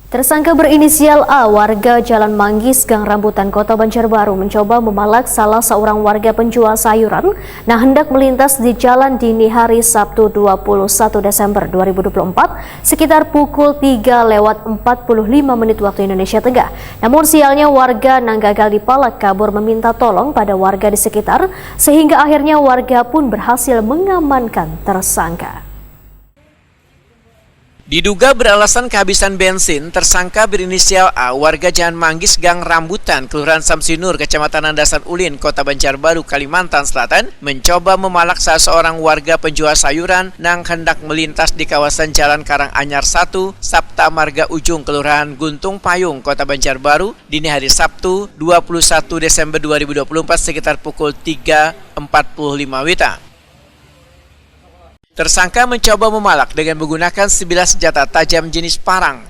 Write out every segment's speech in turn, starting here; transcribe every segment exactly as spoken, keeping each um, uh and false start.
Tersangka berinisial A, warga Jalan Manggis, Gang Rambutan, Kota Banjarbaru, mencoba memalak salah seorang warga penjual sayuran yang hendak melintas di jalan dini hari Sabtu dua puluh satu Desember dua ribu dua puluh empat sekitar pukul tiga lewat empat puluh lima menit waktu Indonesia Tengah. Namun sialnya warga nang gagal dipalak kabur meminta tolong pada warga di sekitar sehingga akhirnya warga pun berhasil mengamankan tersangka. Diduga beralasan kehabisan bensin, tersangka berinisial A, warga Jalan Manggis, Gang Rambutan, Kelurahan Samsinur, Kecamatan Landasan Ulin, Kota Banjarbaru, Kalimantan Selatan, mencoba memalak salah seorang warga penjual sayuran nang hendak melintas di kawasan Jalan Karang Anyar satu, Sapta Marga Ujung, Kelurahan Guntung Payung, Kota Banjarbaru, dini hari Sabtu, dua puluh satu Desember dua ribu dua puluh empat sekitar pukul tiga empat puluh lima wita. Tersangka mencoba memalak dengan menggunakan sebilah senjata tajam jenis parang.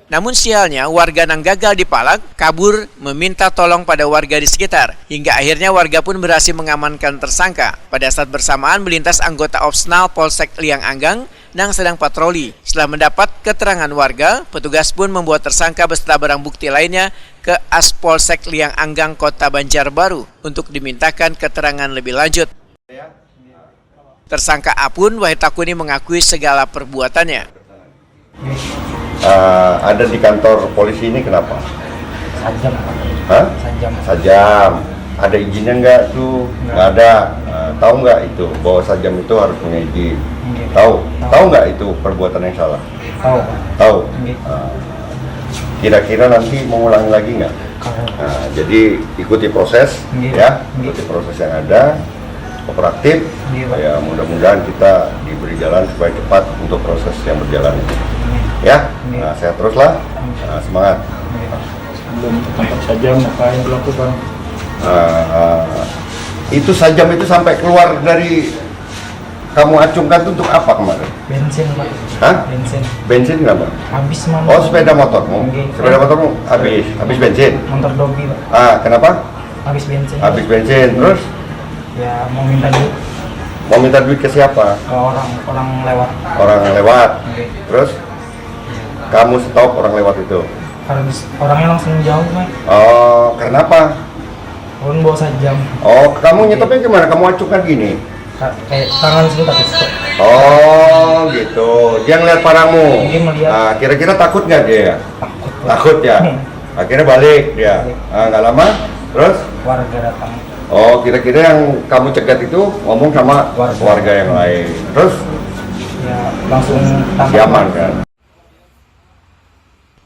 Namun sialnya, warga nang gagal dipalak kabur meminta tolong pada warga di sekitar. Hingga akhirnya warga pun berhasil mengamankan tersangka. Pada saat bersamaan melintas anggota Opsnal Polsek Liang Anggang nang sedang patroli. Setelah mendapat keterangan warga, petugas pun membawa tersangka beserta barang bukti lainnya ke Aspolsek Liang Anggang Kota Banjarbaru untuk dimintakan keterangan lebih lanjut. Tersangka A pun wahai takuni mengakui segala perbuatannya. Uh, ada di kantor polisi ini kenapa? Sajam. Hah? Sajam. Sajam. Ada izinnya nggak tuh? Nggak ada. Uh, tahu nggak itu bahwa sajam itu harus punya izin? Nggak. Tahu? Tahu nggak itu perbuatan yang salah? Tahu. Tahu. Nggak. Uh, kira-kira nanti mengulangi lagi nggak? Nah, jadi ikuti proses, Nggak. Ya, ikuti proses yang ada, kooperatif. Iya, Pak. Ya, mudah-mudahan kita diberi jalan supaya cepat untuk proses yang berjalan ini. Ya, iya. Nah, sehat teruslah. Nah, semangat. Iya, Pak. Belum tempat saja ngapain dilakukan? Nah, itu sajam itu sampai keluar dari kamu acungkan itu untuk apa kemarin? Bensin, Pak. Hah? Bensin. Bensin kenapa? Habis, Mang. Oh, sepeda motormu? Nggih. Sepeda motormu habis, habis bensin? Motor dobi, Pak. Ah, kenapa? Habis bensin. Habis bensin, terus? Ya, mau minta duit. Mau minta duit ke siapa? Ke orang orang lewat. Orang lewat. Oke. Terus? Kamu stop orang lewat itu? Karena orangnya langsung jauh, Pak. Oh, kenapa? Orang bawa sajam. Oh, kamu nyetopnya gimana? Kamu acungkan gini? Kayak tangan sini tapi stop. Oh, gitu. Dia ngeliat parangmu. Dia melihat. Nah, kira-kira takut nggak dia? Takut. Takut ya. Akhirnya balik dia. Balik. Ah, nggak lama, terus? Warga datang. Oh, kira-kira yang kamu cegat itu ngomong sama Warga. Warga yang lain. Terus? Ya, langsung tangkap. Siaman kan?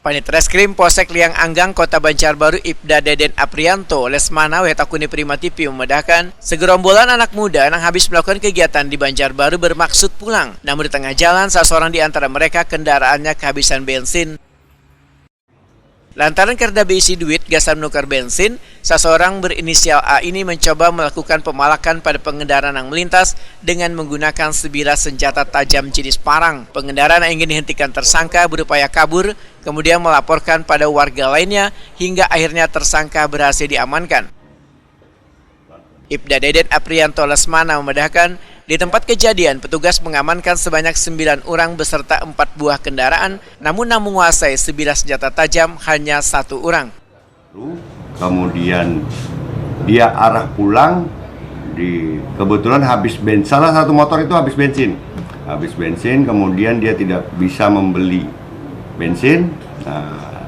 Panit Reskrim Polsek Liang Anggang Kota Banjarbaru Ibda Deden Aprianto Lesmana weh takuni Prima T V memedahkan, segerombolan anak muda nang habis melakukan kegiatan di Banjarbaru bermaksud pulang. Namun di tengah jalan, salah seorang di antara mereka kendaraannya kehabisan bensin. Lantaran kareda beisi duit gasan menukar bensin, saseorang berinisial A ini mencoba melakukan pemalakan pada pengendara nang melintas dengan menggunakan sebilah senjata tajam jenis parang. Pengendara nang ingin dihentikan tersangka berupaya kabur, kemudian melaporkan pada warga lainnya hingga akhirnya tersangka berhasil diamankan. Ibda Deden Aprianto Lesmana memedahkan, di tempat kejadian petugas mengamankan sebanyak sembilan urang beserta empat buah kendaraan, namun nang menguasai sebilah senjata tajam hanya satu urang. Kemudian dia arah pulang, di kebetulan habis bensin, salah satu motor itu habis bensin. Habis bensin, kemudian dia tidak bisa membeli bensin. Nah,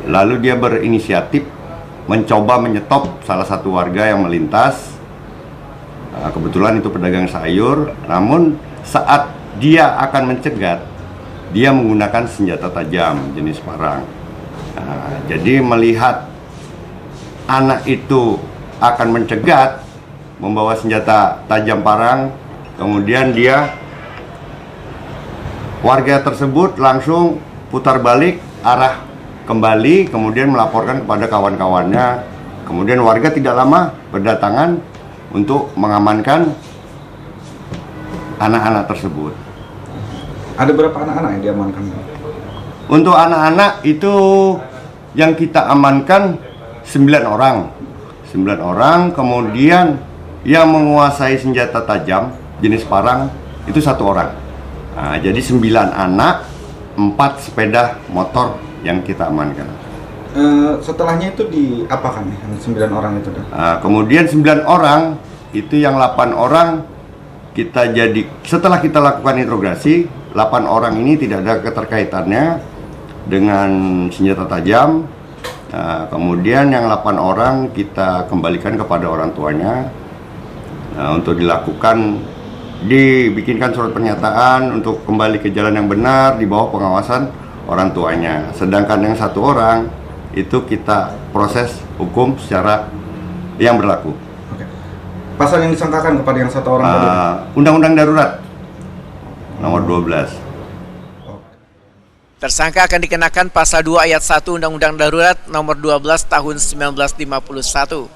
lalu dia berinisiatif mencoba menyetop salah satu warga yang melintas. Nah, kebetulan itu pedagang sayur, namun saat dia akan mencegat, dia menggunakan senjata tajam jenis parang. Nah, jadi melihat anak itu akan mencegat, membawa senjata tajam parang, kemudian dia warga tersebut langsung putar balik arah kembali, kemudian melaporkan kepada kawan-kawannya. Kemudian warga tidak lama berdatangan untuk mengamankan anak-anak tersebut. Ada berapa anak-anak yang diamankan? Untuk anak-anak itu yang kita amankan sembilan orang. Sembilan orang, kemudian yang menguasai senjata tajam jenis parang itu satu orang. Nah, jadi sembilan anak empat sepeda motor yang kita amankan. Eh, setelahnya itu diapakan nih, yang sembilan orang itu, Dam? Nah, kemudian sembilan orang itu, yang delapan orang kita jadi, setelah kita lakukan interogasi, delapan orang ini tidak ada keterkaitannya dengan senjata tajam. Nah, kemudian yang delapan orang kita kembalikan kepada orang tuanya. Nah, untuk dilakukan, dibikinkan surat pernyataan untuk kembali ke jalan yang benar di bawah pengawasan orang tuanya. Sedangkan yang satu orang itu kita proses hukum secara yang berlaku. Oke. Pasal yang disangkakan kepada yang satu orang tadi? Ah, undang-undang darurat nomor dua belas. Tersangka akan dikenakan pasal dua ayat satu Undang-Undang Darurat nomor dua belas tahun sembilan belas lima puluh satu.